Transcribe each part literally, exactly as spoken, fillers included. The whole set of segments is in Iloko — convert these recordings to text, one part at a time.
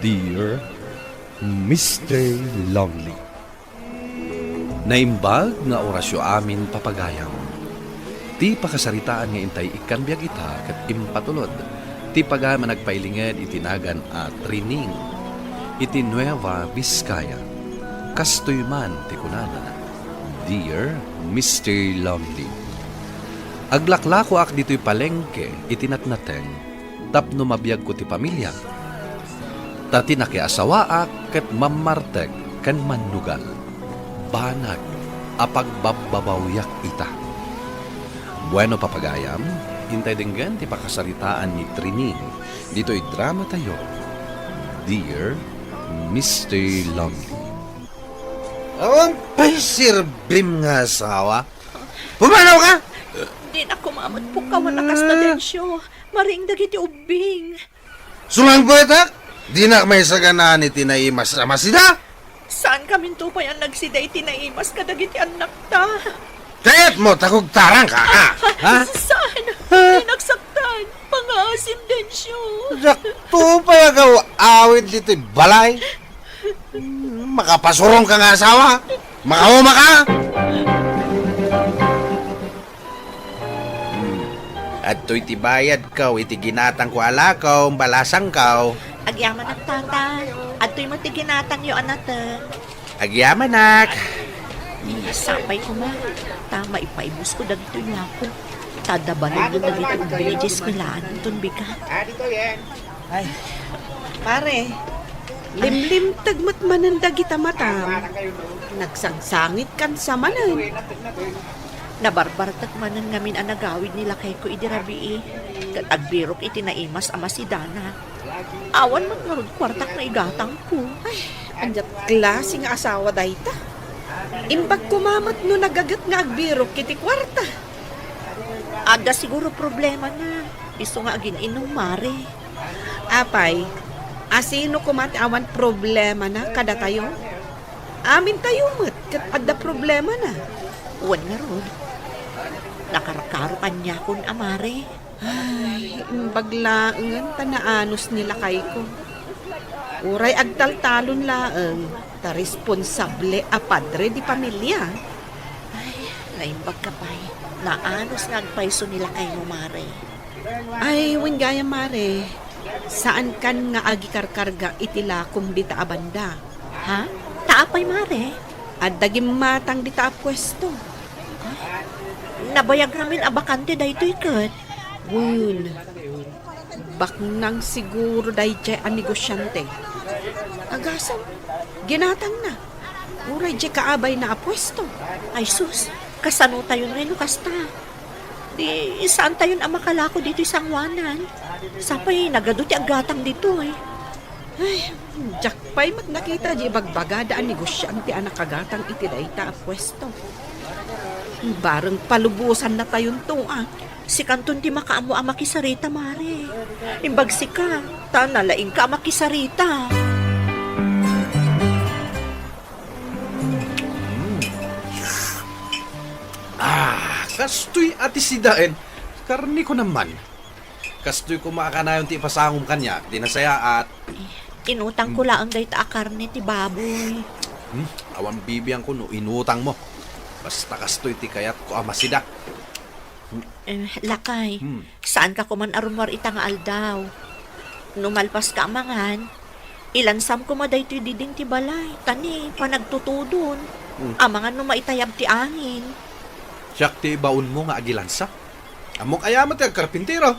Dear Mister Lonely. Naimbag nga orasyo amin, papagayam. Ti pakasaritaan nga intay ikkan biag ita ket impatulod ti pagayam a nagpailinged iti nagan a Trining iti Nueva Vizcaya. Kastoy man ti kunana, Dear Mister Lonely. Aglaklakoak ditoy palengke iti natnateng tapno mabiagko ti pamiliak. Ta ti nakiasawaak ket mammartek ken mannugal, banag a pagbabbabawiak ita. Bueno, papagayam, intay denggen ti pakasaritaan ni Trining ditoy drama tayo, Dear Mister Lonely. Awan pay serbim nga asawa. Pumanaw ka! Dinak kumamet pukkawan a kasta, Dencio. Maring dagiti ubbing. Sumangpetak? Dinak maisaganaan iti naimas a masida? Saan kaminto pay a nagsida iti naimas kadagiti annakta? Kayatmo ta kugtaranka, a? Ha? Saan? Dinak saktan. Pangaasim, Dencio. Dakto pay agaw-awid ditoy balay. Hmm, makapasurong ka nga asawa. Makauma ka. Hmm. Adtoy ti bayadko iti ginatangko a lakaw, balasangko. Agyamanak, tata. Adtoy met ti ginatangyo a nateng. Agyamanak. Sapay koma, ta maipaibusko dagitoy lako. Ta dabalon dagiti ubbing idiay eskuelaan inton bigat. Ay, pare, limlimteg met manen dagita matam. Nagsangsangit kan sa manen. Nabarbartek manen ngamin a nagawid ni lakayko idi rabii, ket agbirok iti naimas a masidana. Awan met ngarud kuartak nga igatangko. Ay, ania klase nga asawa dayta? Imbag koma met no nagaget nga agbirok iti kuarta. Adda siguro problemana. Isu nga agin-inum, mare. Apay, asino koma ti awan problemana kadatayo? Amintayo met ket adda problemana. Wen ngarud, nakarkaro kaniakon a mare. Ay, imbag laengen ta naanus ni lakayko. Uray agtaltalon laeng ta responsable a padre di pamilia. Ay, naimbag ka pay. Naanus nga agpayso ni lakaymo, mare. Ay, wen gayam, mare. Saankan nga agikarkarga iti lakom dita a banda. Ha? Ta apay, mare? Adda gimmatang dita a puesto. Nabayag ngamin a bakante daytoy ket. Wen, baknang siguro daydiay a negosiante. Agasem, ginatangna. Uray diay kaabayna a puesto. Ay sus, kasano tayon ngay no kasta? Di, saantayon a makalako ditoy sangoanan? Sapay nagadu ti aggatang ditoy. Ay, diak pay met nakita diay ibagbagada a negosiante a nakagatang iti dayta a puesto. Bareng palubosannatayonto, a. Sikanton ti makaammo a makisarita, mare. Imbag sika, ta nalaingka a makisarita. Mm. Ah, kastoy a ti sidaen. Karneko naman. Kastoy koma a kanayon ti ipasangom kaniak, di nasayaat. Inutangko laeng dayta a karne ti baboy. Hmm, awan bibiangko no inutangmo. Basta kastoy ti kayatko a masida. Eh, lakay, Hmm. saanka koman a rummuar ita nga aldaw. No malpaska a mangan, ilansam koma daytoy diding ti balay, ta ni panagtutudon. Hmm. Amangan no maitayab ti angin. Siak ti ibaonmo nga agilansa? Ammok aya met ti agkarpintero?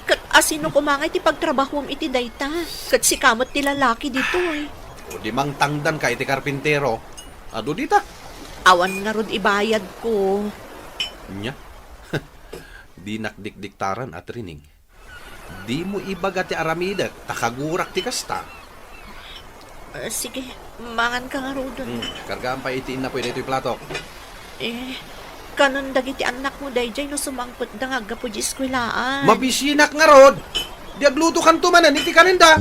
Ket asino koma ngay ti pagtrabahuem iti dayta? Ket sika met ti lalaki ditoy. O di mangtangdanka iti karpintero. Adu dita. Awan ngarud ibayadko. Nya? Dinak dikdiktaran a Trining. Dimo ibaga ti aramidek, ta kagurak ti kasta. Eh, sige, manganka ngaruden. Hmm, kargaan pay iti innapoy daytoy platok. Eh, kanon dagiti annakmo daydiay no sumangpetda nga aggapu diay eskuelaan. Mabisinak ngarud! Di aglutokanto manen iti kanenda.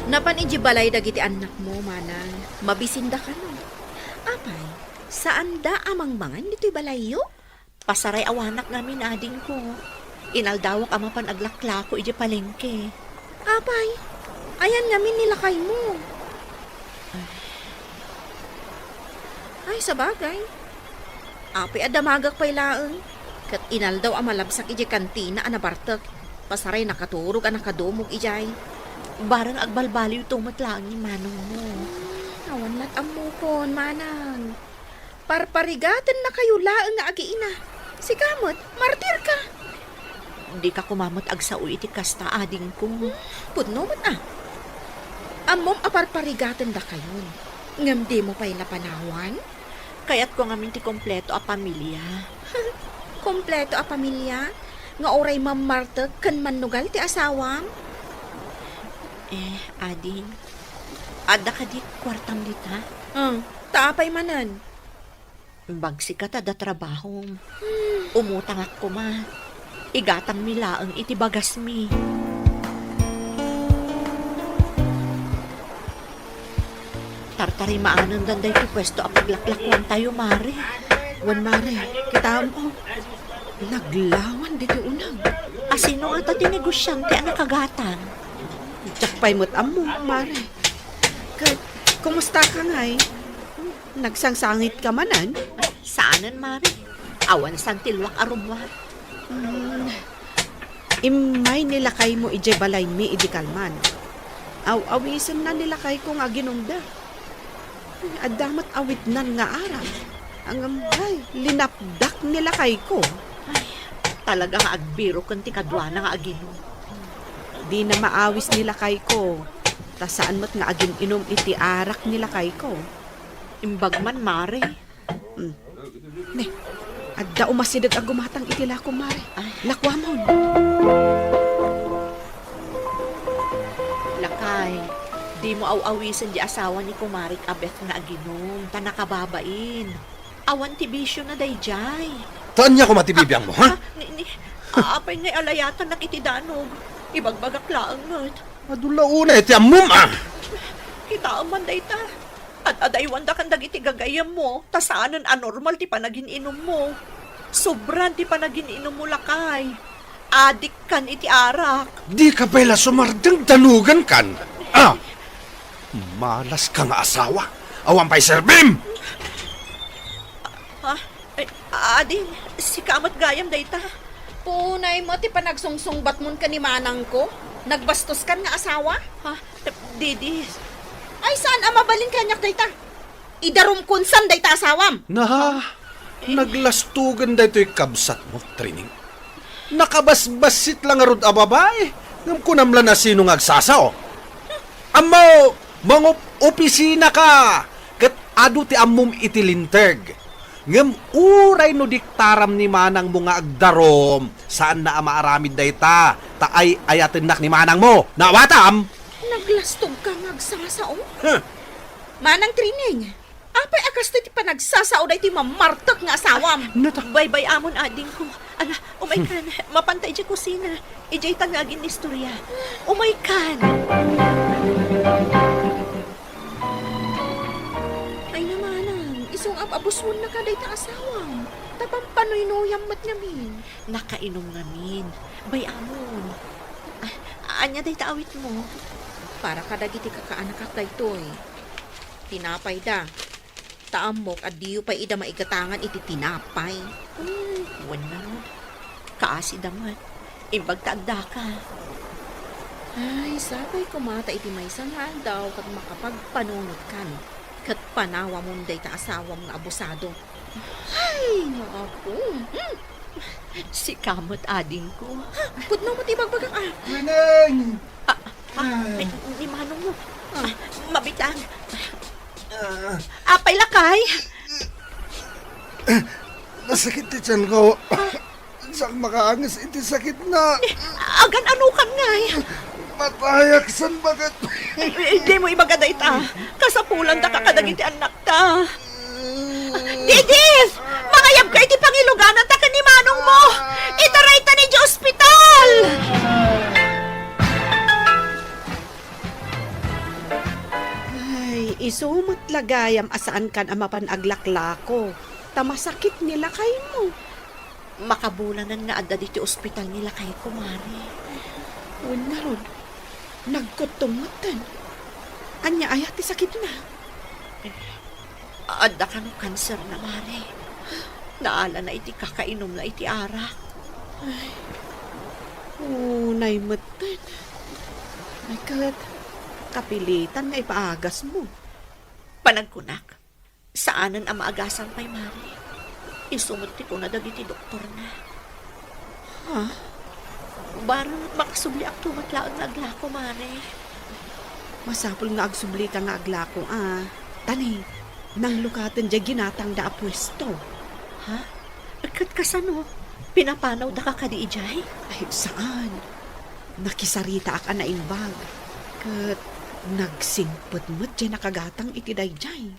Napan idiay balay dagiti annakmo, manang. Mabisinda kano. Apay, saanda a mangmangan ditoy balayyo? Pasaray-awanak ngamin, adingko. Inaldawak a mapan aglaklako idiay palengke. Apay, ayan ngamin ni lakaymo? Ay, sabagay. Apay a damagak pay laeng. Ket inaldaw a malabsak idiay kantina a nabartek. Pasaray nakaturog a nakadumog idiay. Barang agbalbaliwto met laeng ni manongmo. Hmm, awan lat ammokon, manang. Parparigatan na kayo laeng nga agiina. Sika met, martir ka. Di ka koma met agsao iti kasta, adingko. Hmm, pudno met a. Ammom a parparigatan da kayon. Ngem di mo pay napanawan? Kayatko ngamin ti kompleto a pamilya. Kompleto a pamilya? Nga uray mammartek ken mannugal ti asawam? Eh, ading, adda kadi kuartam dita? Ah, ta apay manen? Bagsika ta da trabahom. Hmm. Umutangak koma. Igatangmi laeng iti bagasmi. Tartarimaanen daytoy puesto a paglaklakuantayo, Mare. Wen, Mare, kitaem, oh. Naglawan ditoy uneg. Asino ngata ti negosiante a nakagatang? Diak pay met ammo, Mare. Ket, kumusta ka ngay? Nagsangsangit ka manen? Saanen, Mare. Awan santiluak a rummuar. Hmm. Immay ni lakaymo idiay balaymi idi kalman. Aw-awisenna ni lakayko nga aginumda. Adda met awitnan nga arak. Ngem, ay, linapdak ni lakayko. Ay, talaga nga agbiroken ti kaduana nga aginum. Dina maawis ni lakayko. Ta saan met nga agin-inum iti arak ni lakayko. Imbag man, Mare. Hmm. Ne, adda umasideg a gumatang iti lako, Mare. Ay. Lakuamon. Lakay, dimo aw-awisen di asawa ni Kumarik a Beth nga aginum, ta nakababain. Awan ti bisiona daydiay. Ta ania koma ti bibiangmo, ha? Ah, ni, ni, apay ngay a layatanak iti danog. Ibagbagak laeng met. Adu la unay ti ammom, ah! Kitaem man dayta. Ad-adaywandakan dagiti gagayyemmo, ta saanen a normal ti panagin-inummo. Sobran ti panagin-inummo, lakay. Adikkan iti arak. Dika pay la sumardeng danugankan. Ah! Malas ka nga asawa. Awan pay serbim! Ah, ay, ading, sika met gayam dayta. Punay met ti panagsungsungbatmon ken ni manangko. Nagbastoskan nga asawa? Ha? Didi. Ay, saan a mabalin kaniak dayta? Idarumkon san dayta asawam. Na, naglastugan daytoy kabsatmo, Trining. Nakabasbassit la ngarud a babai, ngem kunam la no sino nga agsasao. Ammo, mangup-opisina ka, ket adu ti ammom iti linteg. Ngem uray no diktaram ni manangmo nga agdarum, saanna a maaramid dayta, ta ay-ayatennak ni manangmo. Naawatam? Naglastog ka nga agsasao? Huh. Manang Trining, apay a kastoy ti panagsasao daytoy mamartek nga asawam? Nata- Baybay-amon, adingko. Ala, umay kan, mapanta idiay kusina. Idiay ta nga agin-istorya. Umay kan. Ay na manang, isu nga abuswennaka dayta asawam. Ta pampanuynuyam met ngamin. Nakainum ngamin. Bay-amon. Ah, ania dayta awitmo? Para kadagiti kakaanakak daytoy. Tinapayda. Ta ammok a diyo pay ida maigatangan iti tinapay. Hmm, wen ngarud. Kaasida met. Imbag ta addaka. Ay, sapay koma ta iti maysa nga aldaw ket makapagpanunotkan ket panawamon dayta asawam nga abusado. Ay, nga apo. Hmm. Sika met, adingko. Ha, pudno met ibagbagak, ah. Wineng! Ah, ah, ay, ni manong mo. Ah, mabitang. Ah. Apay, lakay? Nasakit ti tiyan ko. Diak makaanges iti sakitna. Ni, agan-anokan ngay? Matayak san baket. Eh, eh, di mo ibaga dayta. Kasapulan da ka kadagiti annakta. Didis! Mangayab ka iti pangilugananta ken ni manong mo! Itarayta idiay ospital! Ay, isu met la gayam a saankan a mapan aglaklako, ta masakit ni lakaymo. Makabulanen nga adda ditoy ospital ni lakayko, Mare. Wen ngarud, nagkuttong metten. Ania aya ti sakitna? Eh, adda kano kanserna, Mare. Naalana iti kakainumna iti arak. Ay, unay metten. Ay, ket, kapilitan nga ipaagasmo. Panagkunak, saanen a maagasam pay, Mare. Isu met ti kuna dagiti doktorna. Ha? Barang makasabliakto met laeng nga aglako, Mare. Masapul nga agsublika nga aglako, a. Ta ni, nanglukaten diay ginatangda a puesto. Ha? Ket kasano? Pinapanawdaka kadi idiay? Ay, saan. Nakisaritaak a naimbag. Ket nagsingpet met diay nakagatang iti daydiay.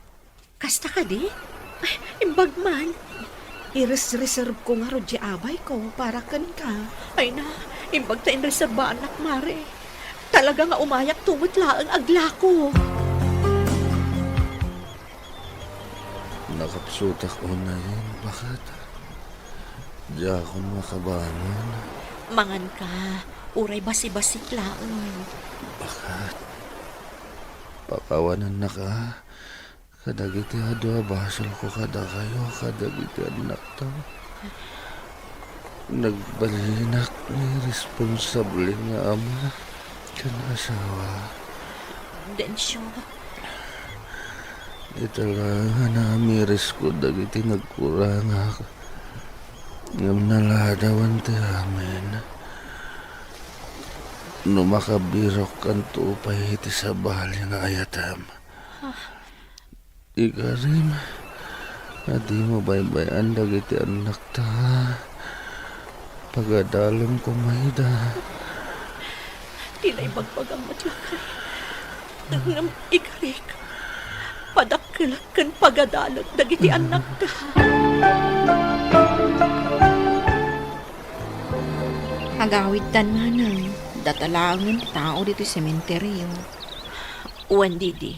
Kasta kadi? Ay, imbag man. Iresreservko ngarud diay abayko para kenka. Ay na, imbag ta inreserbaannak, Mare. Talaga nga umayakto met laeng aglako. Nakapsutak unayen, baket. Diakon makabangon. Manganka, uray basibasik laeng. Baket. Pakawanennaka kadagiti adu a basolko kadakayo, kadagiti annakta. Nagbalinak nga iresponsable nga ama ken asawa. Dencio. Ita laeng a namirisko dagiti nagkurangak, ngem naladawan ti amin. No makabirokkanto pay iti sabali nga ayatem, ikarim a dimo baybay-an dagiti annakta. Pagadalem koma ida. Ti naibagbagam met lakay. Ngem ikarik, padakkelek ken pagadalek dagiti annakta. Agawidtan manen, data laengen ti tao ditoy sementerio. Wen, Didi.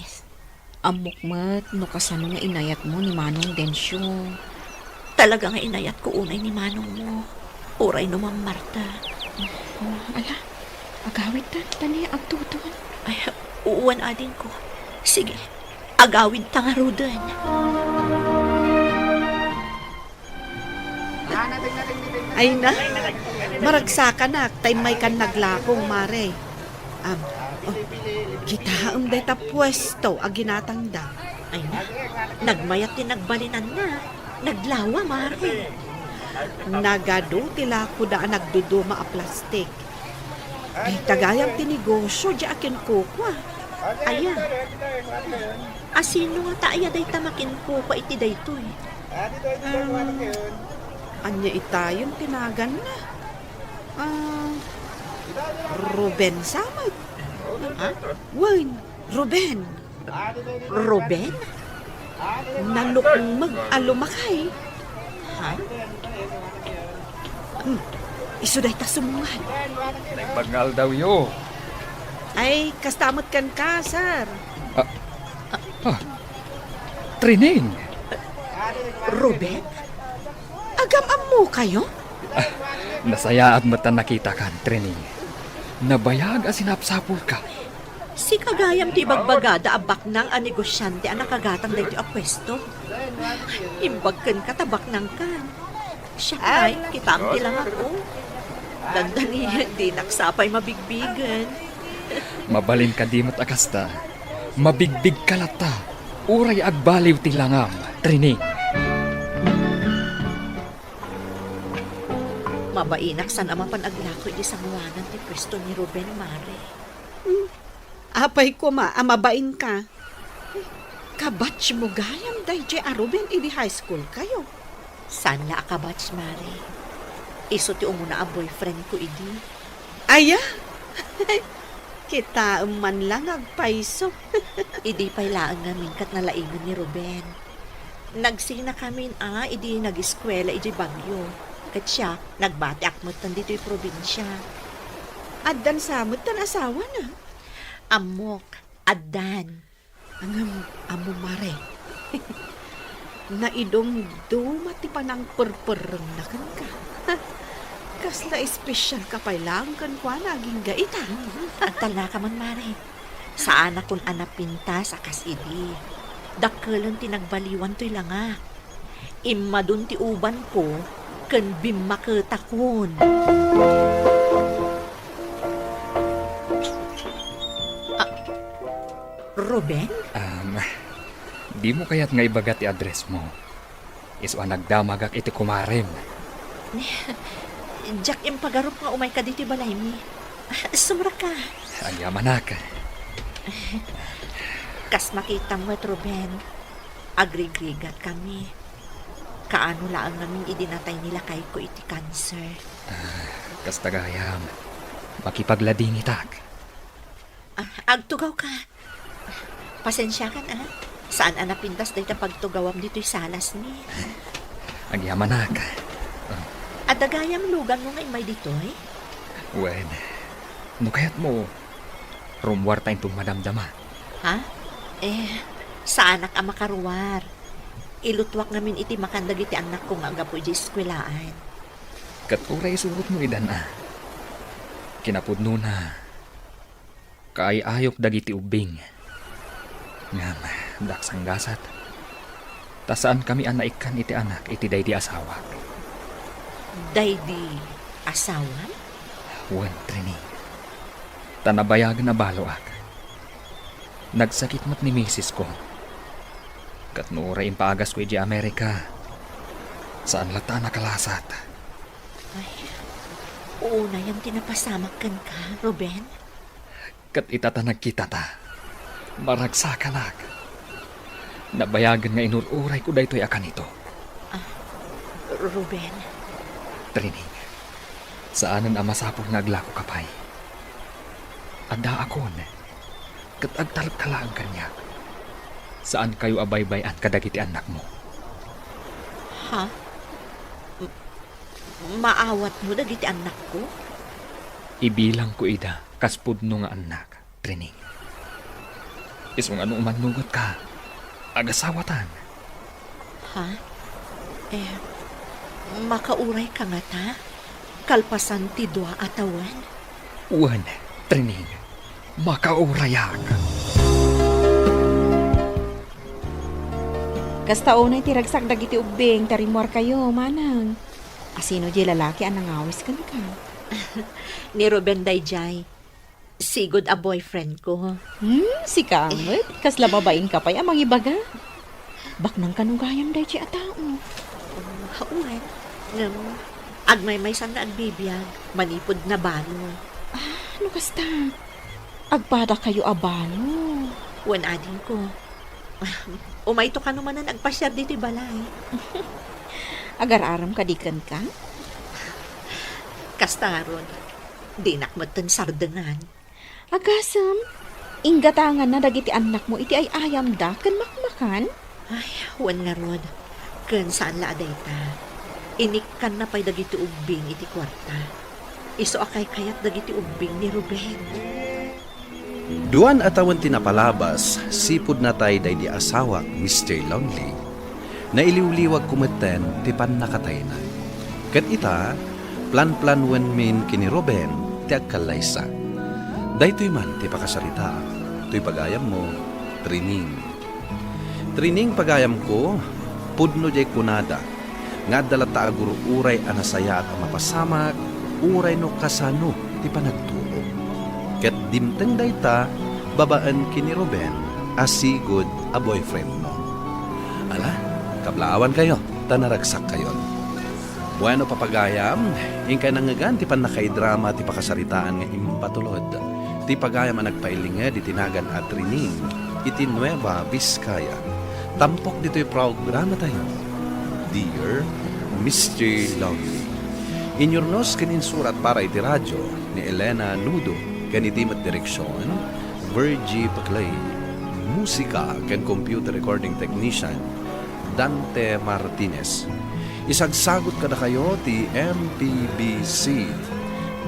Ammok met no kasano nga inayatmo ni Manong Dencio. Talaga nga inayatko unay ni manongmo, uray no mammarta. Oh, ala, agawidtan, ta ni agtudon. Ay, wen, adingko. Sige, agawidta ngaruden. Ay na, maragsakanak, ta immaykan naglako, Mare. Am, oh, kitaem dayta puesto a ginatangda. Ay na, nagmayat ti nagbalinanna. Naglawa, Mare. Nagadu ti lakoda a nagduduma a plastik. Dayta gayam ti negosio diay a kinkukua. Aya? Asino ngata aya dayta makinkukua iti daytoy? Em, ania itayon ti naganna? Ah, Ruben sa met. Ha? Wen, Ruben. Ruben? Nalukmeg a lumakay. Ha? Hmm, isu dayta sumungad. Naimbag nga aldawyo. Ay, kasta met kenka, sir. Ah, ah, Trining! Ruben? Agam-ammokayo? Ah, nasayaat met a nakitakan, Trining. Nabayag a sinapsapulka. Sika gayam ti ibagbagada a baknang a negosiante a nakagatang daytoy a puesto. Imbag kenka ta baknangkan. Siak ngay, kitaem ti langak, o. Dandani, dinak sapay mabigbigen. Mabalin kadi met a kasta, mabigbigka latta, uray agbaliw ti langam, Trining. Mabainak saan a mapan aglako iti sanguanan ti puesto ni Ruben, Mare. Hmm. Apay koma a mabainka? Kabatchmo gayam daydiay a Ruben idi high school kayo? Saan la a kabatch, Mare. Isu ti umuna a boyfriend ko idi. Aya? Kitaem man la nga agpayso. Idi pay laeng ngamin ket nalaingen ni Ruben. Nagsinakamin a idi nag-eskuela idiay Baguio. Ket siak, nagbatiak metten ditoy probinsia. Addan sa metten asawana? Ammok, addan. Ngem, ammo, Mare. Naidumduma ti panangperperrengna kenka. Kasla espesialka pay laeng kenkuana agingga ita. Mhm. Agtalnaka man, Mare. Saanakon a napintas a kas idi. Dakkelen ti nagbaliwan toy langak. Immadun ti ubanko ken bimmaketakon. Ah, Ruben? Um, dimo kayat nga ibaga ti address mo? Isu a nagdamagak iti kumarem. Diak impagarup nga umayka ditoy balaymi. Sumrek ka. Agyamanak. Kas makitam met, Ruben, agrigrigat kami. Kaano laeng ngamin idi natay ni lakayko iti cancer. Ah, kasta gayam, makipagladingitak. Ah, agtugaw ka. Pasensiakan, ah. Saan a napintas dayta pagtugawam ditoy salasmi. Agyamanak. Adda gayam luganmo nga immay ditoy? Wen, no kayatmo, rummuarta inton madamdama. Ha? Eh, saanak a makaruar. Ilutuak ngamin iti makan dagiti annakko nga aggapu idiay eskuelaan. Ket uray isurotmo idan a. Kinapudnona, kaay-ayok dagiti ubbing. Ngem, diak sanggasat. Ta saankami a naikkan iti anak iti daydi asawak. Daydi asawam? Wen, Trini. Ta nabayagen a baloak. Nagsakit met ni misisko. Ket no uray impaagasko idiay Amerika, saan latta a nakalasat. Ay, uunayam ti napasamak kenka, Ruben. Ket ita ta nagkitata, maragsakanak. Nabayagen nga inur-urayko daytoy a kanito. Ah, Ruben. Trini, saanen a masapul nga aglakoka pay. Addaakon, ket agtalekka laeng kaniak. Saankayo a baybay-an kadagiti annakmo. Ha? M-, maawatmo dagiti annakko? Ibilangko ida kas pudno nga annak, Trining. Isu nga no umannugotka, agasawatan. Ha? Eh, makaurayka ngata? Kalpasan ti dua a tawen? Wen, Trining, makaurayak. Kasta unay ti ragsak dagiti ubbing ta rimmuarkayo, manang. Asino diay lalaki a nangawis kenka? Ni Ruben daydiay. Sigud a boyfriend ko. Hmm, sika met? Kasla babainka pay a mangibaga? Baknang kano gayam daydiay a tao? Oh, wen. Ngem, agmaymaysan nga agbibiag, manipud nabalo. Ah, no kasta, agpadakayo a balo. Wen, adingko. Umayto kano manen agpasiar ditoy balay. Agar-aram kadi kenka? Kasta ngarud, dinak metten sardengan. Agasem, inggatanganna dagiti annakmo iti ay-ayamda ken makmakan? Ay, wen ngarud, ken saan la a dayta. Inikkanna pay dagiti ubbing iti kuarta. Isu a kaykayat dagiti ubbing ni Ruben. Duan a tawen ti napalabas, sipud natay daydi asawak, Mister Lonely. Nailiwliwagko metten ti pannakatayna. Ket ita, planplanwenmin ken ni Ruben ti agkallaysa. Daytoy man ti pakasaritaak, toy pagayammo, Trining. Trining, pagayamko, pudno diay kunada nga adda latta agur-uray a nasayaat a mapasamak, uray no kasano ti panagtuok. Ket dimteng dayta babaen ken ni Ruben a sigud a boyfriendmo. Ala, kablaawankayo ta naragsakkayon. Bueno, papagayam, inkay nangngegan ti pannakaidrama ti pakasaritaan nga impatulod ti pagayam a nagpailinged iti nagan a Trining iti Nueva Vizcaya. Tampok ditoy programatayo, Dear Mister Lonely. Inyurnos ken insurat para iti radyo ni Elena Nudo ken iti met direksion, Virgie Paclay. Musika ken computer recording technician, Dante Martinez. Isagsagut kadakayo ti M P B C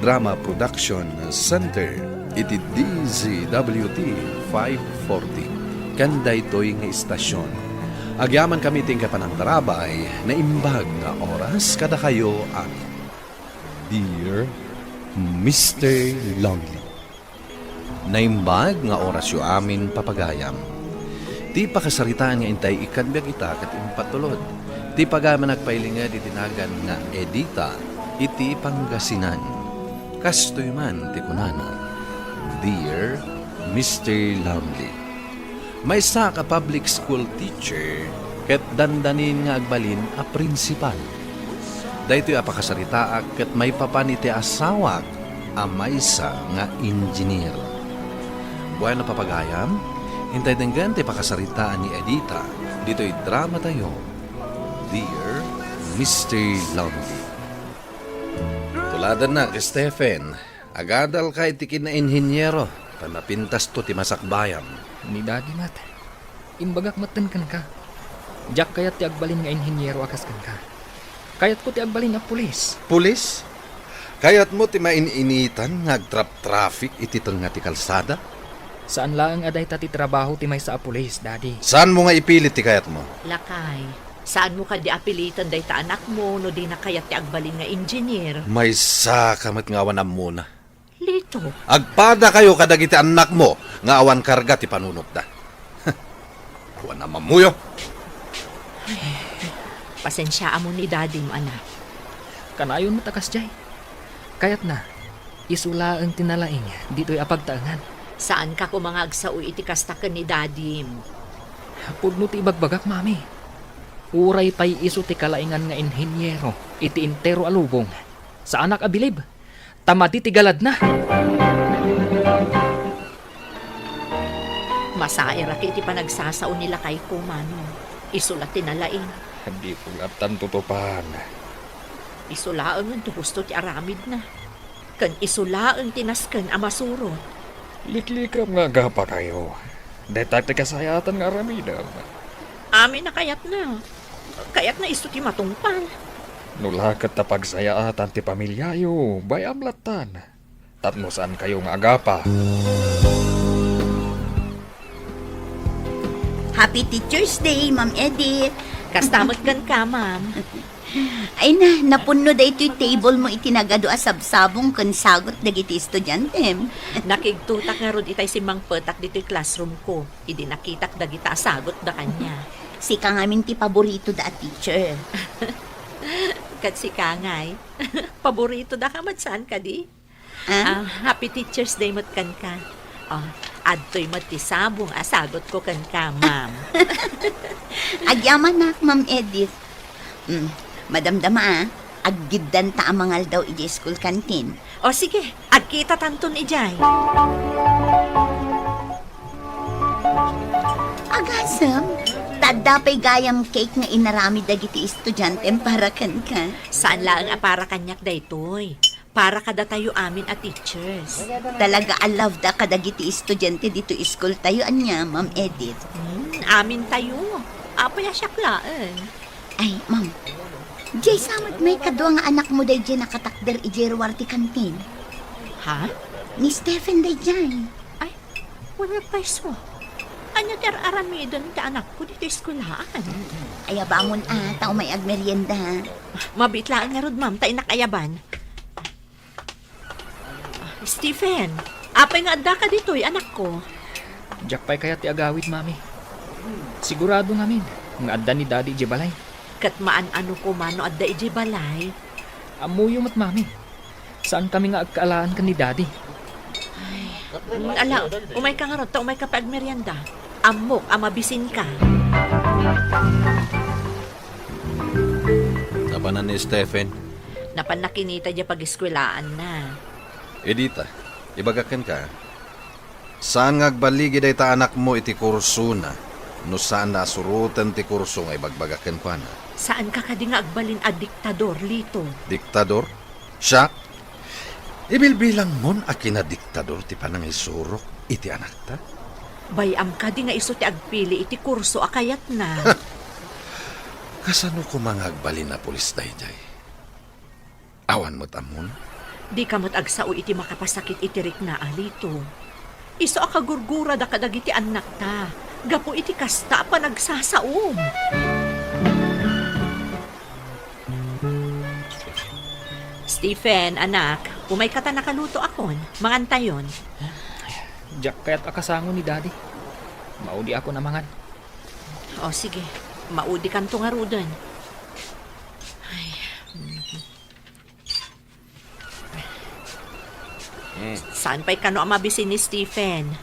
Drama Production Center iti D Z W T five forty. Ken daytoy nga istasyon, Agyamankami iti inka panangtarabay, naimbag nga oras kadakayo amin. Dear Mister Lonely, naimbag nga orasyo amin, papagayam. Ti pakasaritaan nga intay ikkan biag ita ket impatulod. Ti pagayam a nagpailinged iti nagan nga Edita iti Pangasinan. Kastoy man ti kunana, Dear Mister Lonely, maysaak a public school teacher ket dandanin nga agbalin a principal. Daytoy a pakasaritaak ket maipapan iti asawak a maysa nga engineer. Bueno, papagayam, intay denggen ti pakasaritaan ni Edita ditoy dramatayo, Dear Mister Lonely. Tuladannak, Stephen. Agadalka iti kinainhiniero, ta napintasto ti masakbayam. Ni Daddy met. Imbagak metten kenka. Diak kayat ti agbalin nga inhiniero a kas kenka. Kayatko ti agbalin a pulis. Pulis? Kayatmo ti main-initan nga agtrap-traffic iti tengnga ti kalsada? Saan laeng a dayta ti trabaho ti maysa a pulis, Daddy. Saanmo nga ipilit ti kayatmo? Lakay, saanmo kadi a piliten dayta anakmo no dina kayat ti agbalin nga engineer? Maysaka met nga awan ammona. Lito. Agpadakayo kadagiti annakmo nga awan karga ti panunotda. Awan a mammuyo. Pasensiaam ni Dadim, anak. Kanayon met a kasdiay. Kayatna, isu laeng ti nalaing ditoy a pagtaengan. Saanka koma nga agsao iti kasta ken ni Dadim. Pudno ti ibagbagak, Mami. Uray pay isu ti kalaingan nga inhiniero iti entero a lubong. Saanak a bilib. Ta madi ti galadna. Masairak iti panagsasao ni lakayko, Mano. Isu la ti nalaing. Diko lattan tutupan. Isu laengen ti husto ti aramidna. Ken isu laeng ti nasken a masurot. Liklikam nga agapakayo. Dayta ti kasayaatan nga aramidem. Amin a kayatna. Kayatna isu ti matungpal. No la ket ta pagsayaatan ti pamiliayo, bay-am lattan. Tapno saankayo nga agapa. Happy Teacher's Day, Ma'am Edith. Kasta met kenka, ma'am. Ay na, napunno daytoy table mo iti nagadu a sabsabong ken sagot dagiti estudiantem. Nakigtotak ngarud itay simmangpetak ditoy classroom ko, idi nakitak dagita a sagutda kaniak. Sika ngamin ti paboritoda a teacher. Ket sika ngay, paboritodaka met saan kadi? Ah? Ah, happy Teacher's Day met kenka. Oh, adtoy met ti sabong a sagutko kenka, ma'am. Agyamanak, Ma'am Edith. Mm, madamdama, ah. Aggiddanta a mangaldaw idiay school canteen. O sige, agkitatanton idiay. Agasem, ta adda pay gayam cake nga inaramid dagiti estudiantem para kenka. Saan laeng a para kaniak daytoy. Para kadatayo amin a teachers. Talaga a love da kadagiti estudiante ditoy school tayo, ania, Ma'am Edith? Hmm, amin tayo. Apay a siak laeng? Ay, ma'am. Diay sa met may kadua nga anak mo daydiay nakatakder idiay ruar ti kantin. Ha? Ni Stephen daydiay. Ay, wen met pay isu. Ania ti ar-aramiden ti anakko ditoy eskuelaan? Ayabamon a, ta umay agmerienda. Mabiit laeng ngarud, ma'am, ta innak ayaban. Stephen, apay nga addaka ditoy, anakko? Diak pay kayat ti agawid, Mami. Sigurado ngamin nga adda ni Daddy idiay balay. Ket maan-ano koma no adda idiay balay? Ammoyo met, Mami. Saankami nga agkaalaan ken ni Daddy. Mm, ala, umayka ngarud ta umayka pay agmerienda. Ammok a mabisinka. Napanan ni Stephen? Napanna kinita diay pageskuelaanna. Edita, ibagak kenka, saan nga agballigi dayta anakmo iti kursona no saanna a suroten ti kurso nga ibagbagak kenkuana. Saanka kadi nga agbalin a diktador, Lito? Diktador? Siak? Ibilbilangmon a kinadiktador ti panangisurok iti anakta? Bay-am kadi nga isu ti agpili iti kurso a kayatna? Kasano koma nga agbalin a pulis daydiay? Awan met ammon? Dika met agsao iti makapasakit iti rikna, Lito. Isu a kagurgurada kadagiti annakta. gapu iti kasta a panagsasaom. Stephen, anak, umayka ta nakalutoakon. Mangantayon. Diak kayat a kasango ni Daddy. Maudiakon a mangan. O, sige. Maudikanto ngaruden. Ay. Hmm. Saan pay kano a mabisin ni Stephen?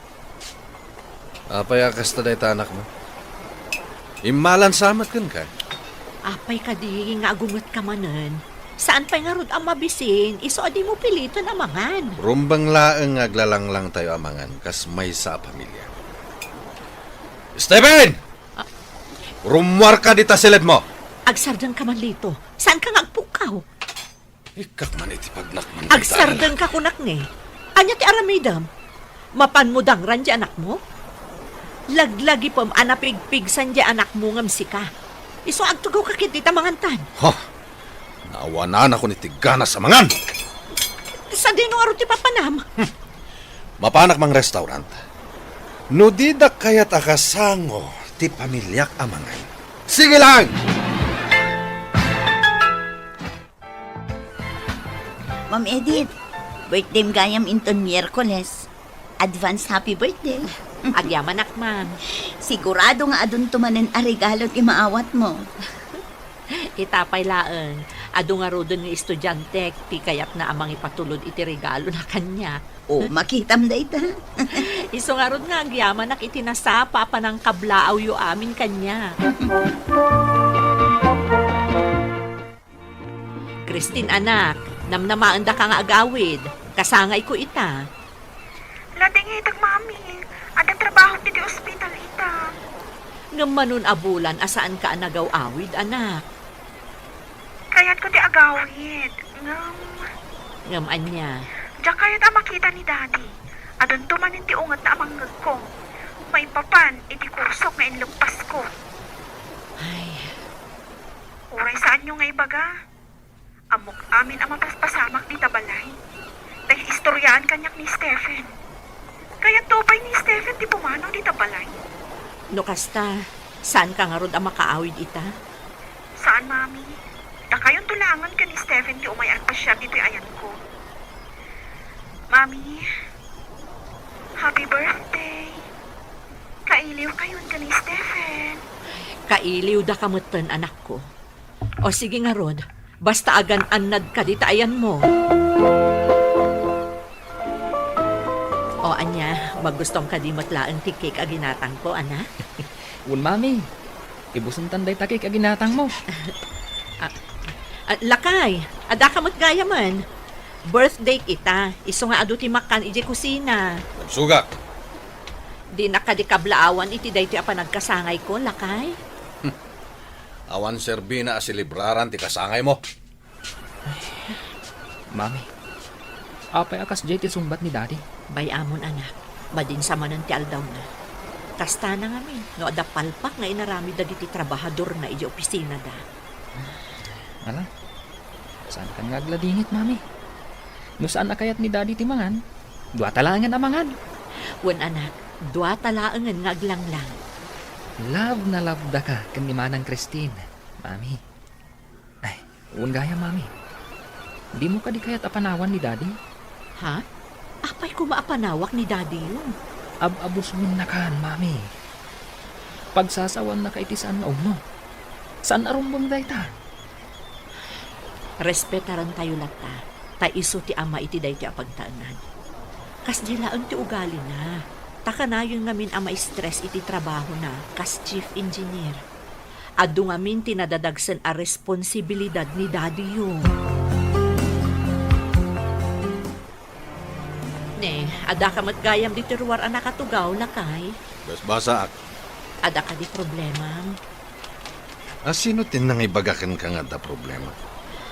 Apay a kasta dayta anakmo? Immalansa met kenka. Apay kadi nga agungetka manen? Saan pay ngarud a mabisin, isu a dimo piliten a mangan? Rumbeng laeng nga aglalanglangtayo a mangan kas maysa a pamilia. Stephen! Ah. Rummuarka dita silebmo! Agsardengka man, Lito. Saanka nga agpukkaw? Ikkak man iti pagnakman dayta. Agsardengka, kunak ne. Ania ti aramidem? Mapanmo dangran ti anakmo? Laglagipem a napigpigsan ti anakmo ngem sika. Isu agtugawka ketdi ta mangantan. Ha! Naawananakon iti ganas a mangan! Sadino ngarud ti papanam? Hmm. Mapanak mang restaurant. No didak kayat a kasango ti pamiliak a mangan. Sige lang! Ma'am Edith, birthdayem gayam inton Miyerkules. Advance happy birthday. Agyamanak, ma'am. Sigurado nga adunto manen a regalo ti maawatmo. Ita pay laeng, adu ngaruden nga estudiantek ti kayatna a mangipatulod iti regalona kaniak. O, makitam dayta. Isu ngarud nga agyamanak iti nasapa a panangkablaawyo amin kaniak. Christine, anak, namnamaendaka nga agawid. Kasangayko ita. Ladingitek, Mami. Adda trabahok iti ospital ita. Ngem mano a bulan a saanka a nagaw-awid, anak? Kayatko ti agawid. Ngem Ngem ania? Diak kayat a makita ni Daddy. Adunto manen ti ungetna a mangngegko. Maipapan iti kursok nga inleppasko. Ay. Uray saanyo nga ibaga, ammok amin a mapaspasamak dita balay. Ta istoriaan kaniak ni Stephen. Kayatto pay ni Stephen ti pumanaw dita balay. No kasta, saanka ngarud a makaawid ita? Saan, Mami. Dakayonto laengen ken ni Stephen ti umay agpasiar ditoy ayanko. Mami, happy birthday. Kailiwkayon ken ni Stephen. Kailiwdaka metten, anakko. O sige ngarud, basta agan-annadka dita ayanmo. O ania, magustom kadi met laeng ti cake a ginatangko, anak? Wen, Mami. Ibusentan dayta cake a ginatangmo. Ah, ah, lakay, adaka met gayamen. Birthday ita, isu nga adu ti makkan idiay kusina. Nagsugak. Dinak kadi kablaawan iti daytoy a panagkasangayko, lakay? Awan serbina a selebraran ti kasangaymo. Mami, apay a kasdiay ti sungbat ni Daddy? Bay-amon, anak. Madinsa manen ti aldawna. Kastana ngamin, no adda palpak nga inaramid dagiti trabahadorna idiay opisinada. Ala, saankan nga agladingit, Mami. No saan a kayat ni Daddy ti mangan, duata laengen a mangan. Wen, anak, duata laengen nga aglanglang. Love na love daka ken ni Manang Christine, Mami. Ay, wen gayam, Mami. Dimo kadi kayat a panawan ni Daddy? Ha? Apay koma a panawak ni Daddy yun? Ab-abusonnakan, Mami. Pagsasawaannaka iti saan nga umno. Saan a rumbeng dayta. Respetarantayo latta, ta isu ti ama iti daytoy a pagtaengan. Kasdi laeng ti ugalina, ta kanayon ngamin a ma-stress iti trabahona kas chief engineer. Adu ngamin ti nadadagsen a responsibilidad ni Daddy yo. Ne, adda ka met gayam ditoy ruar a nakatugaw, lakay? Basbasaak. Adda kadi problemam? A, sino ti nangibaga kenka nga adda problema?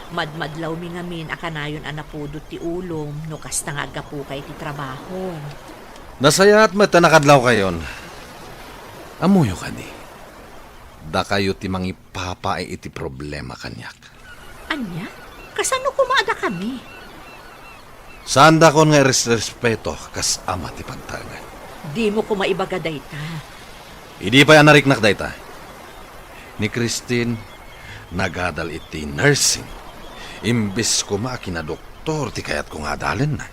Madmadlawmi ngamin a kanayon a napudot ti ulom no kasta nga aggapuka iti trabahom. Nasayaat met a nakadlawkayon. Ammoyo kadi? Dakayo ti mangipapaay iti problema kaniak. Ania? Kasano koma a dakami? Saandakon nga iresrespeto kas ama ti pagtaengan. Dimo koma ibaga dayta. Idi pay a nariknak dayta, ni Christine nagadal iti nursing, imbes koma a kinadoktor ti kayatko nga adalenna.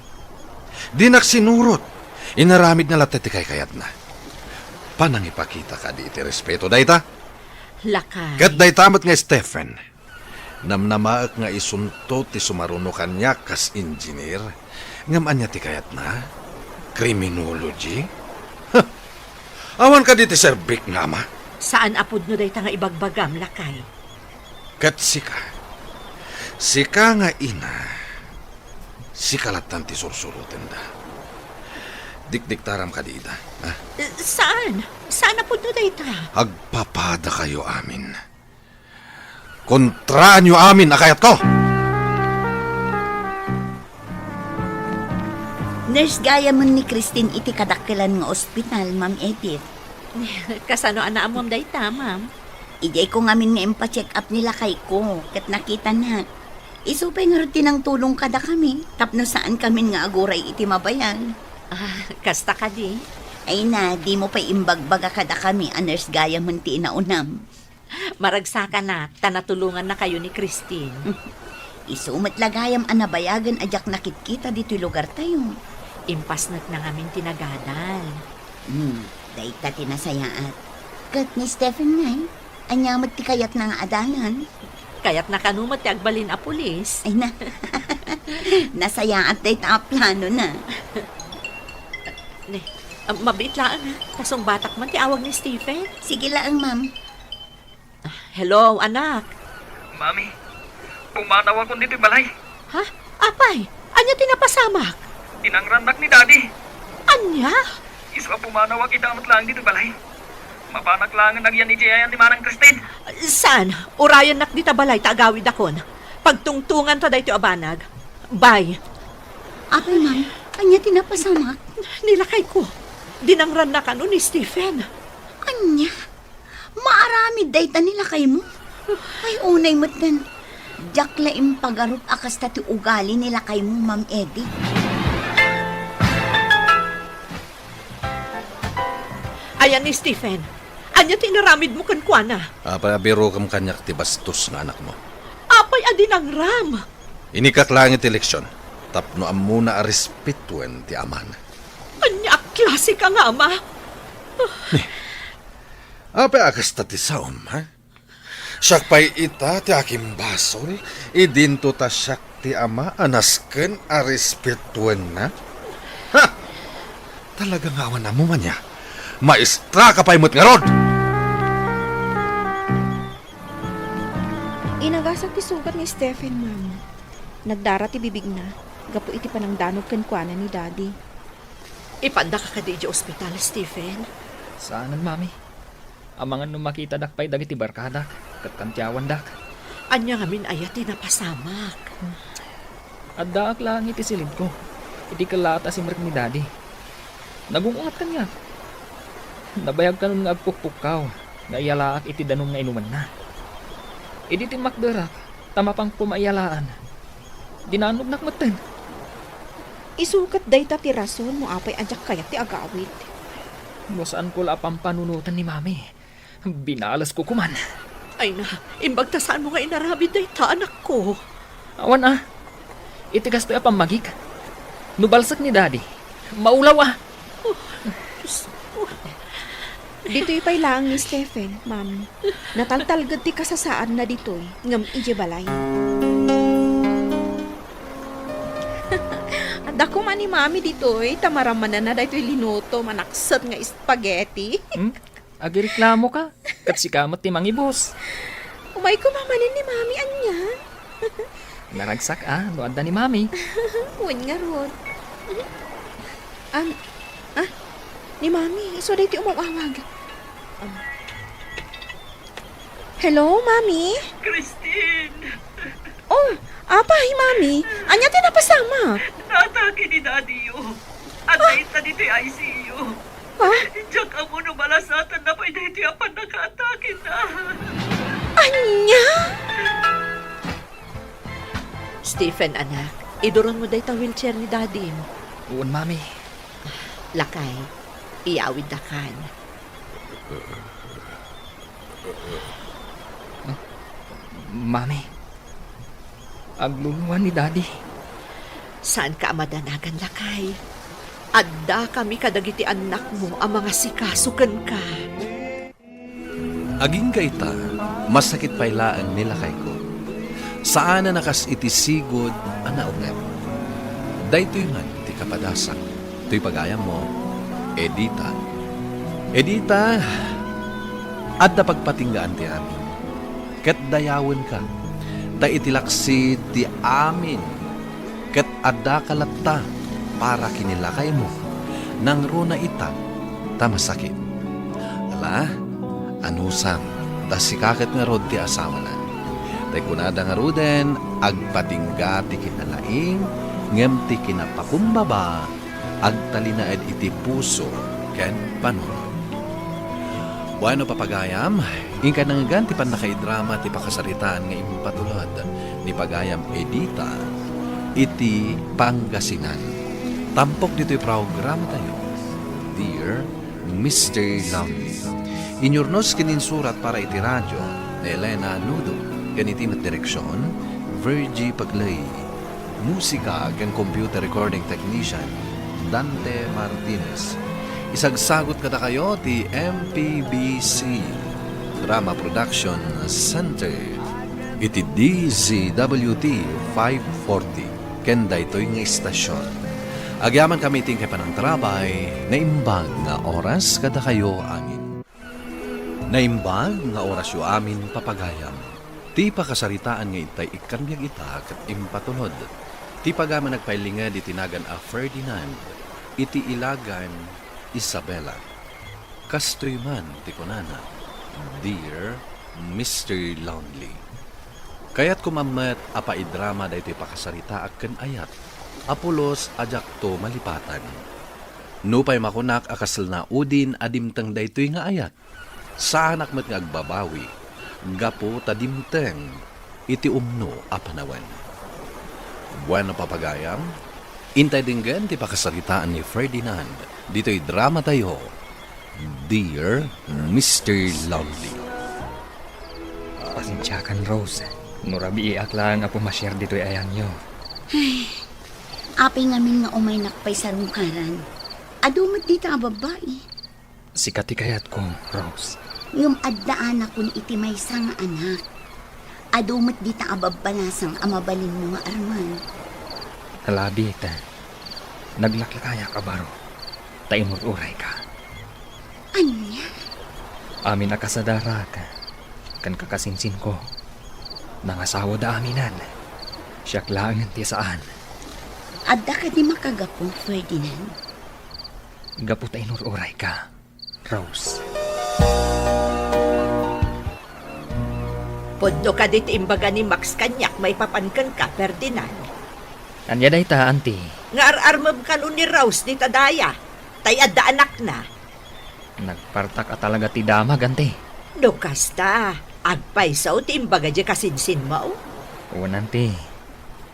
Dinak sinurot, inaramidna latta ti kaykayatna. Panangipakita kadi iti respeto dayta? Lakay. Ket dayta met nga Stephen, namnamaek nga isunto ti sumaruno kaniak kas engineer. Ngem ania ti kayatna? Criminology? Huh! Awan kadi ti serbik nga ama? Saan a pudno dayta nga ibagbagam, lakay. Ket sika, sika nga ina, sika lattan ti sursurotenda. Dikdiktaram kadi ida, ha? Eh, saan? Saan a pudno dayta? Agpapadakayo amin. Kontraanyo amin a kayatko! Nurse gayamen ni Christine iti kadakkelan nga ospital, Ma'am Edith. Kasano a naamuam dayta, ma'am? Idiay ko ngamin nga impacheck up ni lakayko, ket nakitanak. Isu pay ngarud ti nangtulong kadakami, tapno saan kamin nga aguray iti mabayag. Ah, kasta kadi? Ay na, dimo pay imbagbaga kadakami a nurse gayamen ti inaunam. Maragsakanak, ta natulongannakayo ni Christine. Isu met la gayam a nabayagen a diak nakitkita ditoy lugartayo. Impasnekna ngamin ti nagadal. Hmm, dayta ti nasayaat. Ket ni Stephen ngay, ania met ti kayatna nga adalan? Kayatna kano met ti agbalin a pulis. Ay na. Nasayaat dayta a planona. Ne, ah, mabiit laeng, ha? Ta sungbatak man ti awag ni Stephen. Sige laeng, ma'am. Hello, anak. Mami, pumanawakon ditoy balay. Ha? Apay, ania ti napasamak? Dinangrannak ni Daddy. Ania? Isu a pumanawak ita met laeng ditoy balay. Mapanak laengen agyan idiay ayan ni Manang Christine. Saan? Urayennak dita balay ta agawidakon. Pagtungtonganta daytoy a banag. Bye. Apay, ma'am, ania ti napasamak? Ni lakayko. Dinangranna kano ni Stephen. Ania? Maaramid dayta ni lakaymo? Ay, unay metten. Diak la impagarup a kasta ti ugali ni lakaymo, Ma'am Edith. Ayan ni Stephen. Ania ti inaramidmo kenkuana? Apay a birokem kaniak ti bastos nga anakmo? Apay a dinangram? Inikak laeng iti leksyon tapno ammona a respetuen ti amana. Ania a klasika nga ama? Apay a kasta ti saom, ha? Siak pay ita ti akimbasol, idinto ta siak ti ama a nasken a respetuenna? Ha! Talaga nga awan ammo man aya. Maestraka pay met ngarud! Inagasak ti sugat ni Stephen, ma'am. Nagdara ti bibigna gapu iti panangdanog kenkuana ni Daddy. Ipandaka kadi idiay ospital, Stephen? Saanen, Mami. Amangan no makitadak pay dagiti barkadak ket kantiawandak. Ania ngamin aya ti napasamak? Addaak laeng iti silidko, iti kellaat a simrek ni Daddy. Nagung-ungat kaniak. Nabayag kanon nga agpukpukkaw nga iyalaak iti danum nga inumenna. Idi timmakderak, ta mapanko maiyalaan, dinanognak metten. Isu ket dayta ti rason no apay a diak kayat ti agawid. No saanko la a pampanunoten ni Mami, binalesko koman. Ay na, imbag ta saanmo nga inaramid dayta, anakko. Awan a. Iti kastoy a pammagik, no balsek ni Daddy, maulaw a. Oh, Diyos ko. Ditoy pay laeng ni Stephen, Mami. Nataltalged ti kasasaadna ditoy, ngem idiay balay. Adda koma ni Mami ditoy, ta maramananna daytoy linuto, manakset nga spaghetti. Hmm? Agireklamoka, ket sika met ti mangibus. Umayko manen ni Mami, ania? Naragsak a no adda ni Mami. Wen ngarud. Am, ah, ni Mami, isu daytoy umaw-awag. Am. Hello, Mami? Christine! Oh, apay, Mami? Ania ti napasamak? Naatake ni Daddy-yo. Adda ita ditoy I C U. Ha? Diak ammo no malasatanna pay daytoy a pannakaatakena. Ania? Stephen, anak, iduronmo dayta wheelchair ni Dadim. Wen, Mami. Lakay, iyawiddakan. Mami, agluluan ni Daddy. Saanka a madanagan, lakay. Addakami kadagiti annakmo a mangasikaso kenka. Agingga ita, masakit pay laeng ni lakayko. Saanen a kas iti sigud a naunget. Daytoy man ti kapadasak. Toy pagayammo, Edita. Edita, adda pagpatinggaan ti amin. Ket dayawenka, ta iti laksid ti amin, ket addaka latta para ken ni lakaymo, nangruna ita ta masakit. Ala, anusam, ta sika ket ngarud ti asawana. Tay kunada ngaruden, agpatingga ti kinalaing, ngem ti kinapakumbaba, agtalinaed iti puso ken panunot. Bueno, papagayam, inka nangngegan ti pannakaidrama ti pakasaritaan nga impatulod ni pagayam Edita iti Pangasinan. Tampok ditoy programatayo, Dear Mister Lonely. Inyurnos ken insurat para iti radio ni Elena Nudo ken iti met direksion, Virgie Pagley. Musika ken computer recording technician, Dante Martinez. Isagsagut kadakayo ti M P B C Drama Production Center iti D Z W T five forty ken daytoy nga istasion. Agyamankami iti inkay panangtarabay, naimbag nga oras kadakayo amin. Naimbag nga orasyo amin, papagayam. Ti pakasaritaan nga intay ikkan biag ita ket impatulod ti pagayam a nagpailinged iti nagan a Ferdinand iti ilagan Isabela. Kastoy man ti kunana, Dear Mister Lonely. Kayatko man met a paidrama daytoy pakasaritaak ken ayat a pulos a diakto malipatan. Nupay makunak a kasla naudin a dimteng daytoy nga ayat, saanak met nga agbabawi gapu ta dimteng iti umno a panawen. Bueno, papagayam, intay denggen ti pakasaritaan ni Ferdinand ditoy dramatayo, Dear Mister Lonely. Pasensiakan, Rose, no rabiiak laeng a pumasiar ditoy ayanyo. Apay ngamin nga umaynak pay sarungkaran? Adu met dita a babbai. Sika ti kayatko, Rose. Ngem addaanakon iti maysa nga anak. Adu met dita a babbalasang a mabalinmo nga arman. Alabit, naglaklakayak a baro, ta inur-urayka. Ania? Amin a kasadarak, ken kakasinsinko, nangasawada aminan. Siak laengen ti saan. Adda kadi makagapu, Ferdinand? Gapu ta inur-urayka, Rose. Pudno kadi ti imbaga ni Max kaniak maipapan kenka, Ferdinand? Ania dayta, Auntie? Nga ar-armem kano ni Rose dita daya, tay adda anakna. Nagpartak a talaga ti damag, Auntie. No kasta, agpayso ti imbaga diay kasinsinmo? Wen, Auntie.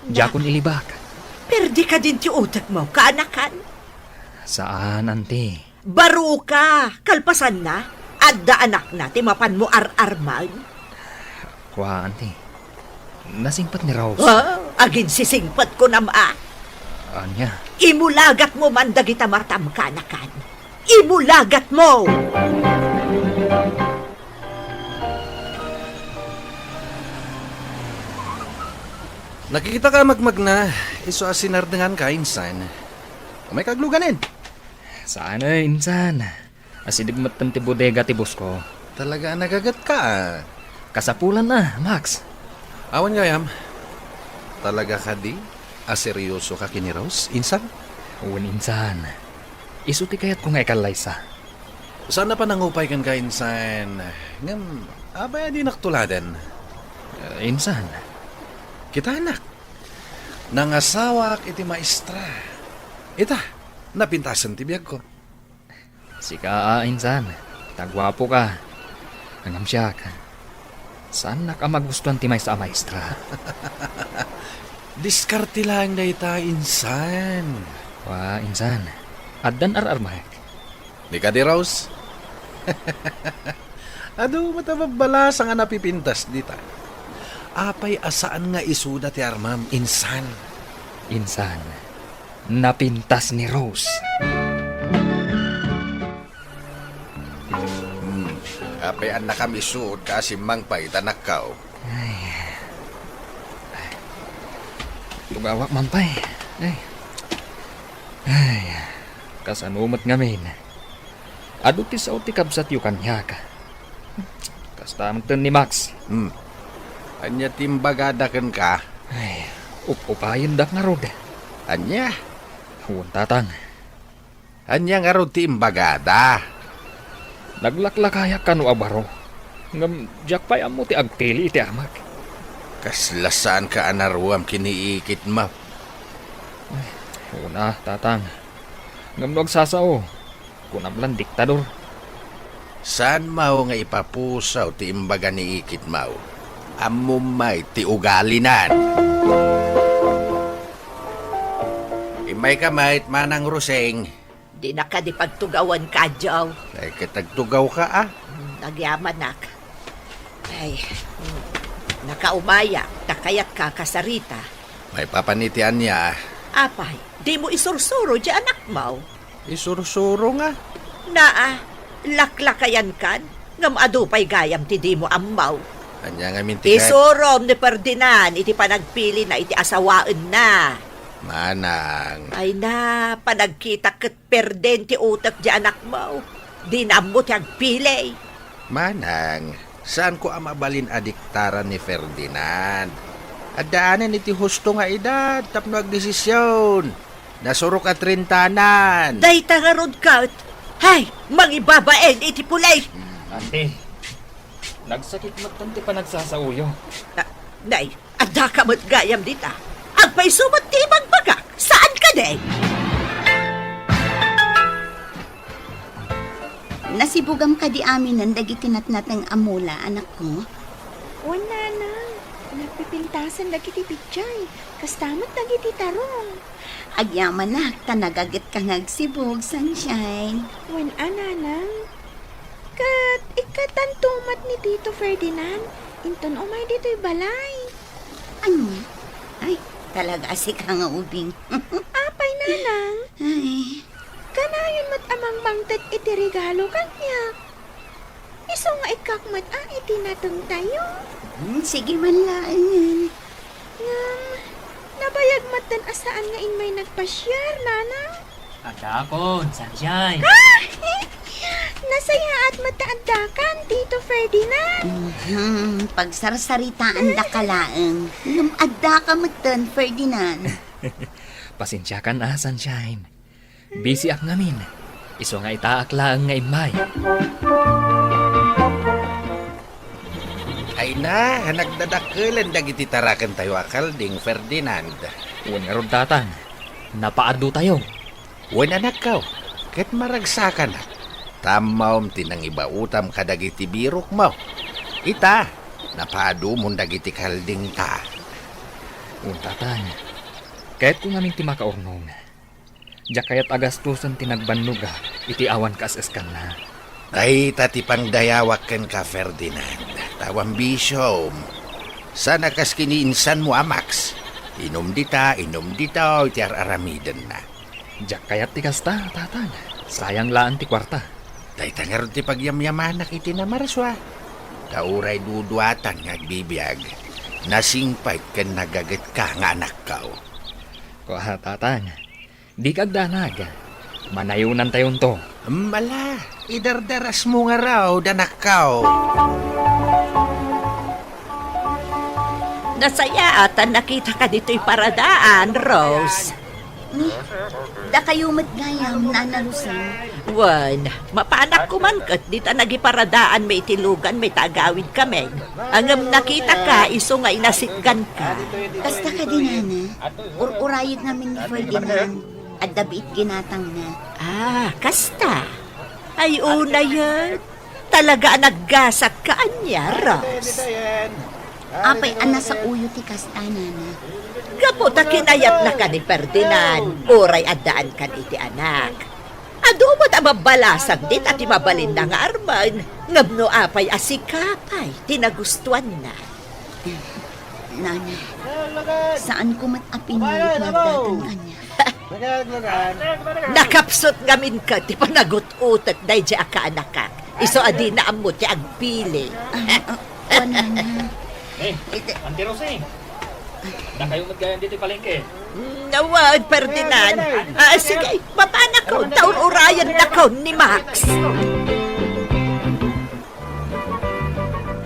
Diakon ilibak. Perdi kadin ti utekmo, kaanakan? Saan, Auntie. Baroka! Kalpasanna, adda anakna ti mapanmo ar-arman. Kua, Auntie. Nasingpet ni Rose. Ah, aginsisingpet kunam a. Ania? Imulagatmo man dagita martam, kaanakan. Imulagatmo! Nakikitaka a magmagna, isu a sinardenganka, insan. Umayka agluganen. Saan, eh, insan. Asideg metten ti bodega ti boss ko. Talaga a nagagetka, ah. Kasapulan na, Max. Awan gayam. Talaga kadi a seryosoka ken ni Rose, insan? Wen, insan. Isu ti kayatko nga ikallaysa. Saan a panangupay kenka, insan. Ngem, apay a dinak tuladen? Eh, insan. Kitanak. Nangasawak iti maestra. Ita, napintasen ti biagko. Sika a, insan, ta guapoka. Ngem siak, saannak a magustuan ti maysa a maestra. Diskarte laeng dayta, insan. Wa, insan, addan ar-armak. Ni kadi, Rose? Adu met a babbalasang a napipintas dita. Apay a saan nga isuda ti armam, insan? Insan, napintas ni Rose. Hmm, apay annakam isuda a simmangpay, anakko? Ay. Tugawak man pay. Ay. Ay. Kasano met ngamin? Adu ti sao ti kabsatyo kaniak. Kasta met ni Max. Hmm. Ania ti imbagada kenka? Ay, up-upayendak ngarud. Ania? Wen, Tatang. Ania ngarud ti imbagada? Naglaklakayak kano a baro. Ngem diak pay ammo ti agpili iti amak. Kasla saanka a naruam ken ni ikitmo. Ay, una, Tatang. Ngem no agsasao, kunam lan diktador. Saanmo nga ipapusaw ti imbaga ni ikitmo? Ammom met ti ugalinan. Immayka met, Manang Rosing. Dinak kadi pagtugawan, Kadyo. Ay, ket agtugawka, a? Hmm, agyamanak. Ay, hmm, nakaumaya, ta kayatka kasarita. Maipapan iti ania? Apay, dimo isursuro diay anakmo? Isursuro nga? Naa, laklakayankan, ngem adu pay gayam ti dimo ammo. Ania ngamin ti kay- Isurom ni Ferdinand iti panagpilina iti asawaenna. Manang. Ay na, panagkitak ket perden ti utek diay anakmo. Dina ammo ti agpili. Manang, saanko a mabalin a diktaran ni Ferdinand. Addaanen iti husto nga edad tapno agdesision. Nasurok a trintanan. Dayta ngarud ket, hay, mangibabain iti pulis. Ante, nagsakit met ti panagsasaoyo. Ah, nay, addaka met gayam dita. Agpayso met ti ibagbagak. Saan kadi? Nasibugam kadi aminen dagiti natnateng a mula, anakko? Wen, nanang. Napipintasen dagiti pitsa, kasta met dagiti tarong. Agyamanak, ta nagagetka nga agsibug, Sunshine. Wen a, nanang. Ket ikkatanto met ni Tito Ferdinand, inton umay ditoy balay. Ania? Ay, talaga a sika nga ubing. Apay, nanang? Ay. Kanayon met a mangmangted iti regalo kaniak. Isu nga ikkak met a iti natengtayo. Hmm, sige man laeng. Ngem, nabayag met a saan nga immay nagpasiar, nanang. Adakon, Sunshine. Ah! Nasayaat met ta addakan, Tito Ferdinand. Mhm, pagsarsaritaandaka laeng. Ngem addaka metten, Ferdinand. Pasensiakan a, Sunshine. Bisiak ngamin. Isu nga itaak laeng nga immay. Ay na, nagdadakkelen dagiti tarakentayo a kalding, Ferdinand. Wen ngarud, Tatang, napaadutayo. Wen, anakko, ket maragsakanak. Ta ammom ti nangibaotam kadagiti birokmo. Ita, napaadumon dagiti kaldingta. Wen, Tatang, kayatko ngamin ti makaurnong. Diak kayat a gastosen ti nagbannogak iti awan kaes-eskanna. Dayta ti pangdayawak kenka, Ferdinand, ta awan bisiom. Saan a kas ken ni insanmo a Max. Inum dita, inum ditoy ti ar-aramidenna. Diak kayat ti kasta, Tatang. Sayang laeng ti kuarta. Dayta ngarud ti pagyamyamanak iti namarsua. Ta uray duduatan nga agbibiag, nasingpet ken nagagetka nga anakko. Kua, Tatang. Dika agdanag. Manayonantayonto. Ala, idardarasmo ngarud, anakko. Nasayaat a nakitaka ditoy paradaan, Rose. Ni, dakayo met gayam, Nana Rosing. Wen, mapanak koman ket dita nagiparadaan mi iti lugan mi ta agawidkamin. Ngem nakitaka isu nga inasitganka. Kasta kadi, Nana? Ur-urayek ngamin ni Ferdinand. Adda biit ginatangna. Ah, kasta. Ay, unayen. Talaga a naggasatka ania, Rose? Apay a nasaoyo ti kasta, Nana? Gapu ta kinayatnaka ni Ferdinand, uray addaankan iti anak. Adu met Mabbalasang dita ti mabalinna nga armen, ngem no apay a sika pay ti nagustuanna. Nana, saan ko met a pinilit nga agdateng ania. Nakapsut ngamin ket ti panagut-utek daydi a kaanakak. Isu a dina ammo ti agpili. Ah, ah, kuan, Nana. Eh, Ite- Auntie Rosing, dakayo met gayam ditoy palengke. Nawag, Ferdinand. Ah, sige, mapanakon, ta ur-urayennakon ni Max.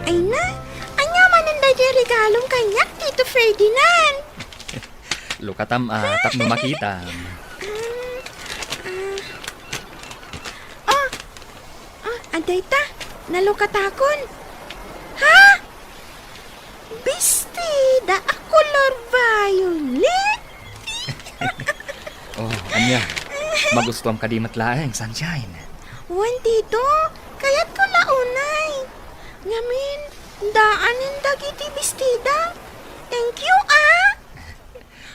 Ay na, ania manen daydi regalom kaniak, Tito Ferdinand? Lukatam, ah, tapno makitam. Ah, ah. Oh, oh, adda ita, nalukatakon. Ha? Bestida a kolor violet? Oh, ania? Magustuam kadi met laeng, Sunshine? Wen, Tito, kayatko la unay. Ngamin, daanen dagiti bestida. Thank you, ah!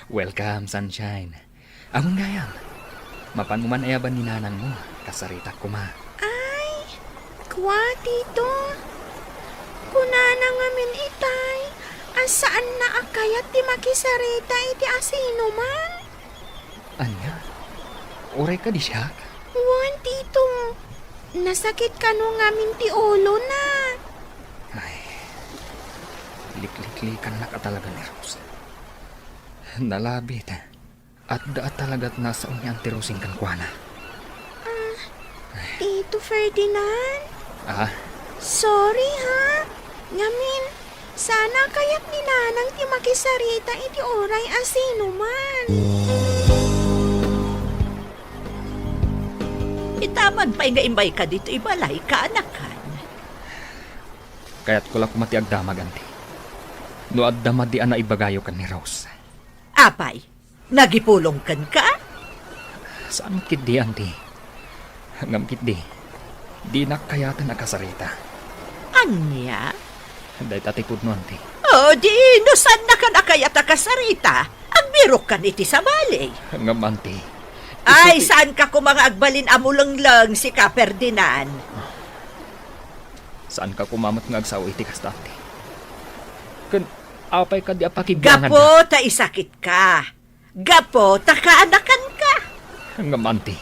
Welcome, Sunshine. Ammom gayam, mapanmo man ayaban ni nanangmo, kasaritak koma. Ay, kua, Tito. Kunana ngamin itay a saanna a kayat ti makisarita iti asinoman. Ania? Uray kadi siak? Wen, Tito. Nasakit kano ngamin ti ulona. Ay, likliklikannak a talaga ni Rose. Nalabit. Adda a talagat nasao ni Auntie Rosing kenkuana. Ah, Tito Ferdinand? Ah? Sorry, ha? Ngamin, sana kayat ni Nanang ti makisarita iti uray a sinoman. Itaman pay nga immayka ditoy balay, kaanakan. Kayatko la koma ti agdamag, Auntie. No adda madi a naibagayo ken ni Rose. Apay? Nagipulong kenka? Saan ketdi, Auntie. Ngem ketdi, dinak kayaten a kasarita. Ania? Dayta ti pudno, Auntie. O, di, no saannakan a kayat a kasarita, agbirokkan iti sabali. Ngem, Auntie, Ay, isu ti saanka koma nga agbalin a mulengleng, sika, Ferdinand. Saanka koma met nga agsao iti kasta, Auntie. Ken apay kadi a pakibiangan? Gapu ta isakitka. Gapu ta kaanakanka. Ngem, Auntie,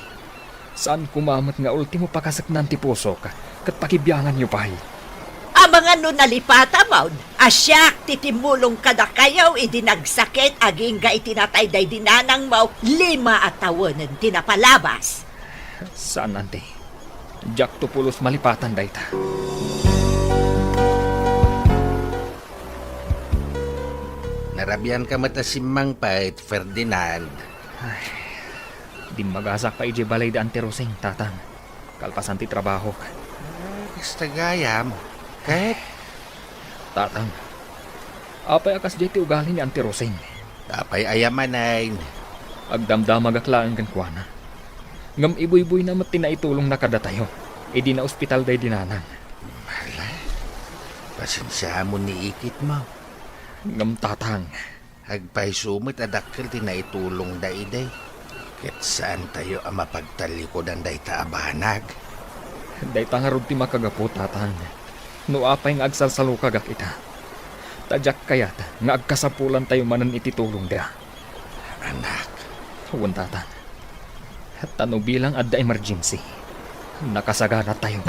saan koma met nga ultimo pakaseknan ti pusok ket pakibianganyo pay. Amangan no nalipatamon a siak ti timmulong kadakayo idi nagsakit agingga iti natay daydi nanangmo lima a tawenen ti napalabas. Saan, Auntie. Diakto pulos malipatan dayta. Narabianka met a simmangpet, Ferdinand. Ay, dimmagasak pay idiay balay da Auntie Rosing, Tatang. Kalpasan ti trabahok. Ah, kasta gayam. Ket? Tatang, apay a kasdiay ti ugali ni Auntie Rosing? Apay aya manen? Agdamdamagak laeng kenkuana. Ngem ibuybuyna met ti naitulongna kadatayo idi naospital daydi nanang. Ala, pasensiamon ni ikitmo. Ngem, Tatang. Agpayso met a dakkel ti naitulongda idi. Ket saantayo a mapagtallikudan dayta a banag. Dayta ngarud ti makagapu, Tatang. No apay nga agsalsalukagak ita, ta diak kayat nga agkasapulantayo manen iti tulongda. Anak. Wen, Tatang. Ta no bilang adda emergency, nakasaganatayo.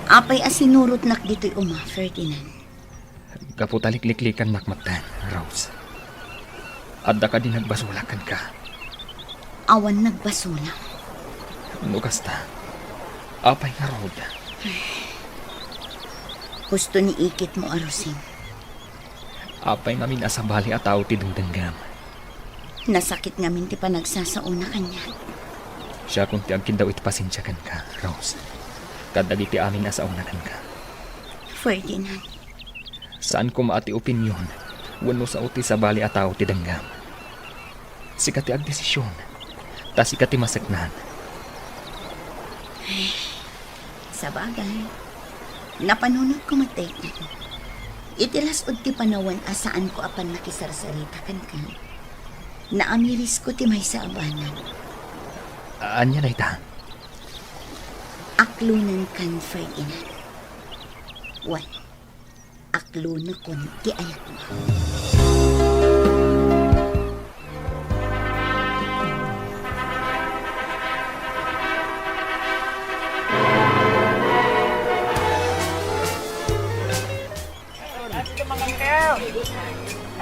Apay a sinurotnak ditoy uma, Ferdinand? Gapu ta likliklikannak metten, Rose. Adda kadi nagbasolak kenka? Awan nagbasolak. No kasta, apay ngarud? Husto ni ikitmo a Rosing. Apay ngamin a sabali a tao ti dengdenggam? Nasakit ngamin ti panagsasaona kaniak. Siakon ti agkindaw iti pasensia kenka, Rose. Kadagiti amin a saona kenka. Ferdinand. Saan koma a ti opinion wenno sao ti sabali a tao ti denggam. Sika ti agdesision, ta sika ti maseknan. Sabagay, napanunotko met dayta. Iti las-ud ti panawen a saanko a pannakisarsarita kenka, naamirisko ti maysa a banag. Ania dayta? Aklonenkan, Ferdinand. Wen, aklonekon ti ayatmo.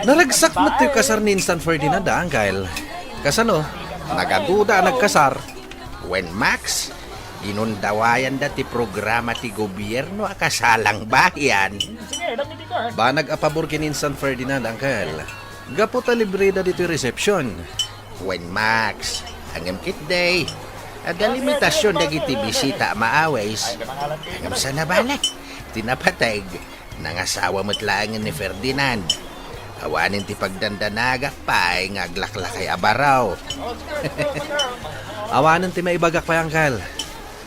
Naragsak met ti kasar ni Insan Ferdinand, a, Uncle. Kasano? Nagaduda a nagkasar. Wen, Max, ginundawayanda ti programa ti gobierno a kasalang bayan. Banag a pabor ken ni Insan Ferdinand, Uncle. Gapu ta libreda ditoy resepsion. Wen, Max, ngem ketdi, adda limitasion dagiti bisita a maawis. Ngem sa nabali, ti napateg, nangasawa met laengen ni Ferdinand. Awanen ti pagdandanagak pay nga aglaklakay a baro. Awanen ti maibagak pay, Uncle.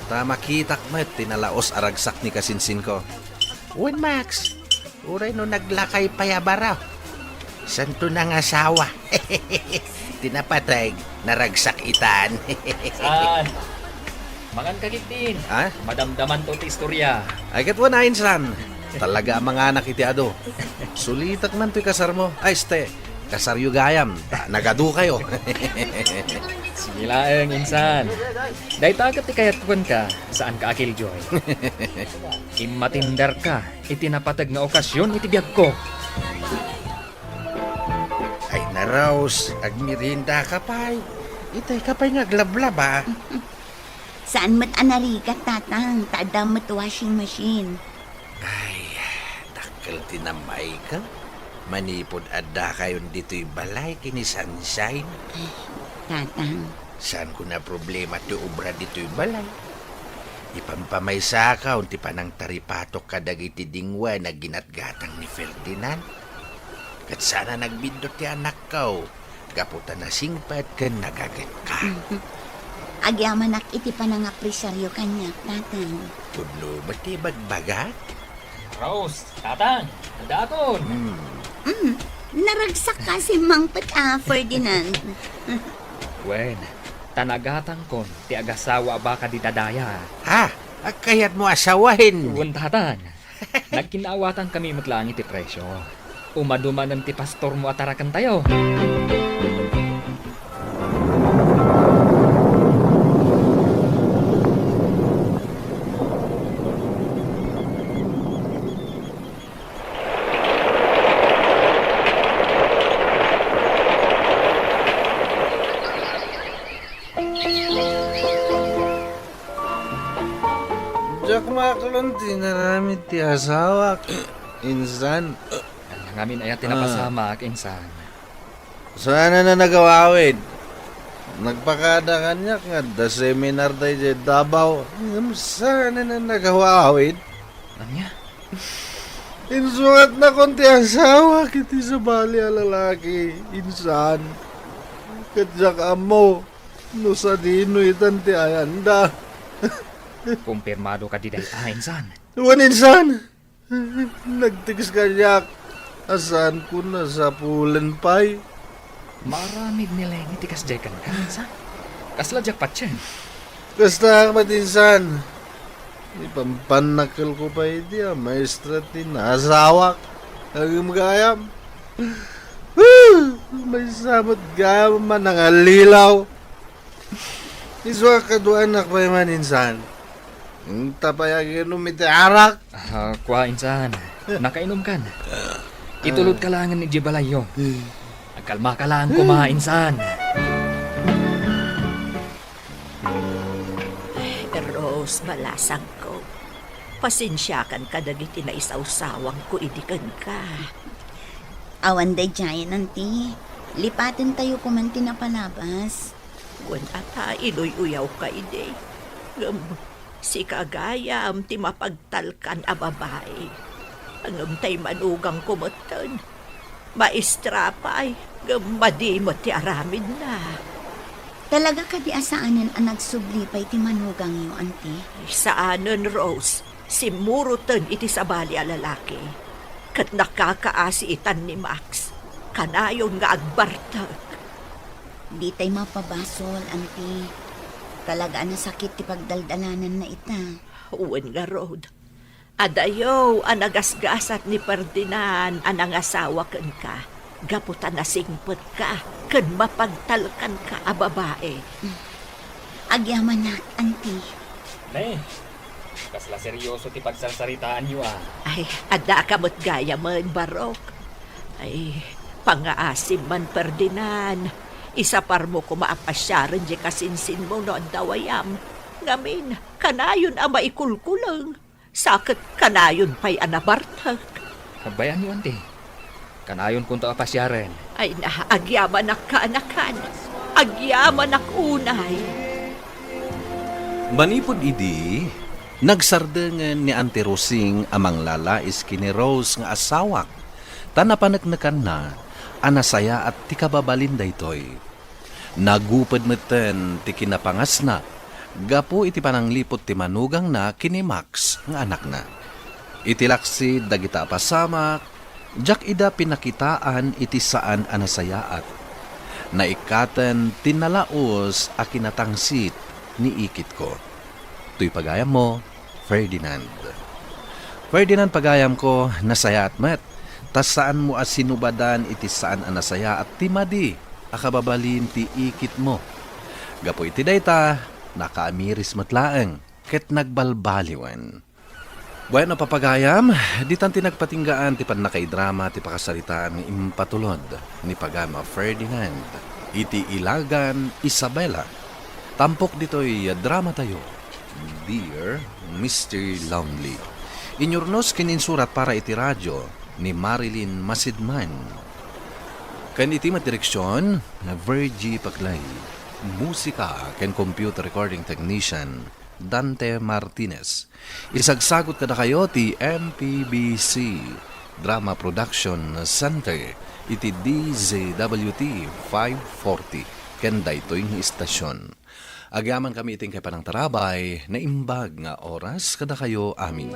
Ta makitak met ti nalaus a ragsak ni kasinsinko. Wen, Max, uray no naglakay pay a baro, santo nangasawa. Ti napateg, naragsak itan. Saan? Mangan ka ketdin. Ha? Madamdamanto ti istoria. Ay, ket wen, Insan. Talaga a manganak iti adu. Sulitak man toy kasarmo. Ay, este, kasaryo gayam. Ta nagadukayo. Sige laeng, Insan. Dayta ket ti kayatko kenka, saanka a killjoy. Immatinderka iti napateg nga okasion iti biagko. Ay, Rose, agmeriendaka pay. Itayka pay nga aglablaba. Saan met a narigat, Tatang, ta adda met washing machine. Ay, dakkel ti nammayka. Manipud addakayon ditoy balay ken ni Sunshine. Tatang. Saanko a problema ti obra ditoy balay. Ipampamaysakon ti panangtaripatok kadagiti dingwen a ginatgatang ni Ferdinand. Ket saan a nagbiddut ti anakko gapu ta nasingpet ken nagagetka. Mhm. Agyamanak iti panangapresiaryo kaniak, Tatang. Pudno met ti ibagbagak? Rose, Tatang, addaakon. Hmm. Mm, naragsak ka a simmangpet a, Ferdinand. Wen, ta nagatangkon ti agasawa a baka dita daya. Ha? Kayatmo a sawen? Wen, Tatang. Nagkinaawatanmi met laeng iti presio. Umadu manen ti pastormo a tarakentayo. Diak maaklon ti inaramid ti asawak, insan. Ania ngamin aya ti napasamak, insan? Saanen a nagawawid. Nagpakada kaniak nga adda seminar daydiay Davao. Ngem saanen a nagawawid. Ania? Insuratnakon ti asawak iti sabali a lalaki, insan. Ket diak ammo no sadino itan ti ayanda. Kumpirmado kadi dayta, insan? Wen, insan. Nagtext kaniak a saanko a sapulen pay. Maaramid ni Leni ti kasdiay kenka, insan? Kasla diak patien. Kasta met, insan. Ipampannakkelko pay idi a maestra ti naasawak. Ngem gayam. Maysa met gayam a manangallilaw. Isu a kaduanak pay man, insan. Ita pay aginom iti arak. Ah, kua, insan. Nakainomkan. Itulodka laengen idiay balayyo. Agkalmaka laeng koma, insan. Rose, balasangko. Pasensiakan kadagiti naisawsawangko idi kenka. Awan daydiayen, Auntie. Lipatentayo koman ti napalabas. Wen a ta iluy-uyawka idi. Ngem sika gayam ti mapagtalkan a babai. Ngem tay manugangko metten. Maestra pay, ngem madi met ti aramidna. Talaga kadi a saanen a nagsubli pay ti manugangyo, Auntie? Saanen, Rose. Simmuroten iti sabali a lalaki. Ket nakakaasi itan ni Max. Kanayon nga agbartek. Ditay mapabasol, Auntie. Talaga a nasakit ti pagdaldalananna ita. Wen ngarud, adayo a nagasgasat ni Ferdinand a nangasawa kenka, gapu ta nasingpetka ken mapagtalkanka a babai. Agyamanak, Auntie. Ne, kasla seryoso ti pagsarsaritaanyo, a. Ay, addaka met gayamen, Barok. Ay, pangngaasim man, Ferdinand. Isaparmo koma a pasiaren diay kasinsinmo no adda wayam. Ngamin, kanayon a maikulkuleng. Sa ket kanayon pay a nabartek. Abayanyo, Auntie. Kanayonkonto a pasiaren. Ay na, agyamanak, kaanakan. Agyamanak unay. Manipud idi, nagsardengen ni Auntie Rosing a manglalais ken ni Rose nga asawak, ta napaneknekanna a nasayaat ti kababalin daytoy. Naguped metten ti kinapangasna gapu iti panangliput ti manugangna ken ni Max nga anakna. Iti laksid dagita a pasamak, diak ida pinakitaan iti saan a nasayaat. Naikkaten ti nalaus a kinatangsit ni ikitko. Toy pagayammo, Ferdinand. Ferdinand, pagayamko, nasayaat met, ta saanmo a sinubadan iti saan a nasayaat ti madi a kababalin ti ikitmo. Gapu iti dayta, nakaamiris met laeng ket nagbalbaliwen. Bueno, papagayam, ditan ti nagpatinggaan ti pannakaidrama ti pakasaritaan nga impatulod ni pagayam a Ferdinand iti Ilagan Isabela. Tampok ditoy dramatayo, Dear Mister Lonely. Inyurnos ken insurat para iti radio ni Marilyn Masidman. Ken iti met direksion, Virgie Paclay. Musika ken computer recording technician, Dante Martinez. Isagsagut kadakayo ti M P B C Drama Production Center iti D Z W T five forty ken daytoy nga istasyon. Agyamankami iti inkay panangtarabay, naimbag nga oras kadakayo amin.